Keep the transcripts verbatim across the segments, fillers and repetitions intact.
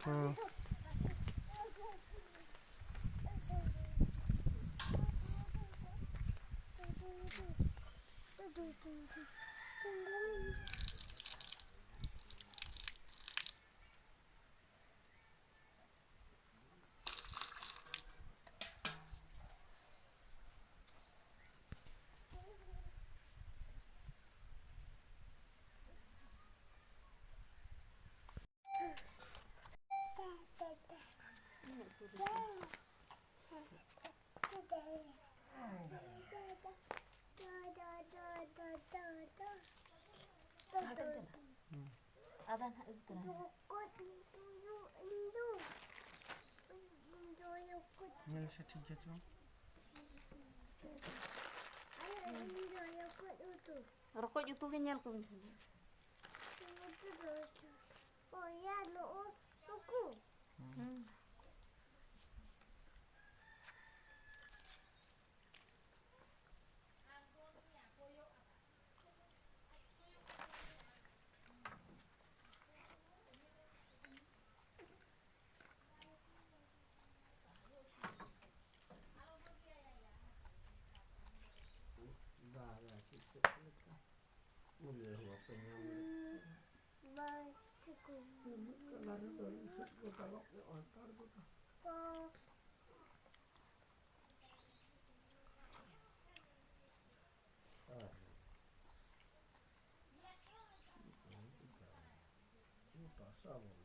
ᱦᱮᱸ᱾ ᱟᱫᱚ ᱱᱟᱦᱟᱜ ᱟᱹᱜᱩ ᱛᱚᱨᱟ᱾ ᱧᱮᱞ ᱥᱮ ᱴᱷᱤᱠ ᱜᱮᱭᱟ ᱪᱚ᱾ ᱨᱚᱠᱚᱡ ᱩᱛᱩ ᱜᱮ ᱧᱮᱞ ᱠᱚᱵᱤᱱ ᱥᱮ᱾ ᱦᱩᱸ᱾ ᱫᱟᱜᱟ ᱥᱮ ᱪᱮᱫ ᱞᱮᱠᱟ? ᱩᱞᱤ ᱦᱚᱸ ᱵᱟᱯᱮ ᱧᱟᱢ ᱞᱮᱫ ᱠᱚᱣᱟ᱾ ᱵᱟᱭ ᱴᱷᱤᱠᱚᱜ᱾ ᱚᱱᱟ ᱨᱮᱫᱚ ᱤᱧ ᱥᱮᱫ ᱠᱚ ᱫᱟᱞᱚᱵ ᱧᱚᱜ ᱦᱟᱛᱟᱲ ᱜᱚᱫᱟ᱾ ᱠᱚ᱾ ᱟᱨ ᱜᱚᱴᱟ ᱥᱟᱵᱚᱱ᱾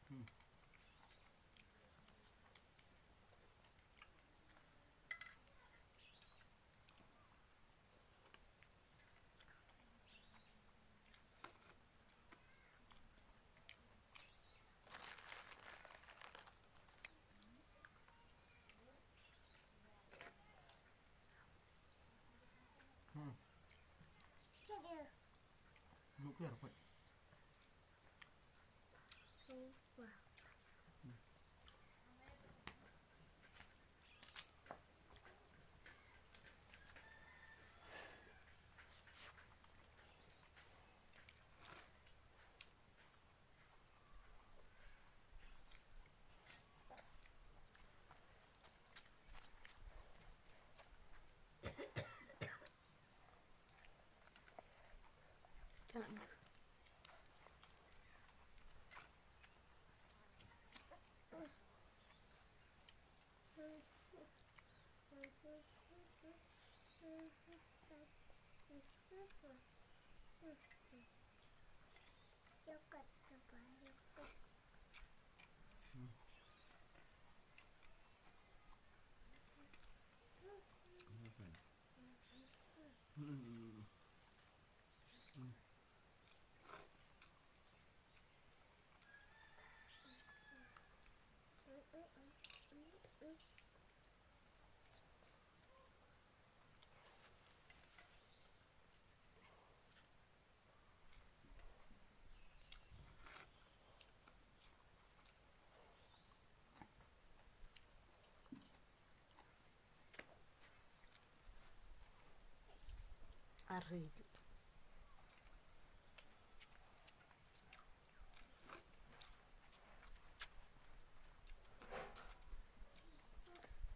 ᱦᱩᱸ᱾ ᱦᱩᱸ᱾ ᱱᱩᱠᱩ ᱨᱚᱠᱚᱡ᱾ ᱪᱟᱞᱟᱜ ᱢᱮ᱾ ᱟᱨᱦᱚᱸ ᱦᱤᱡᱩᱜ᱾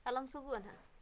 ᱟᱞᱚᱢ ᱥᱩᱜᱩᱜᱼᱟ ᱱᱟᱦᱟᱜ᱾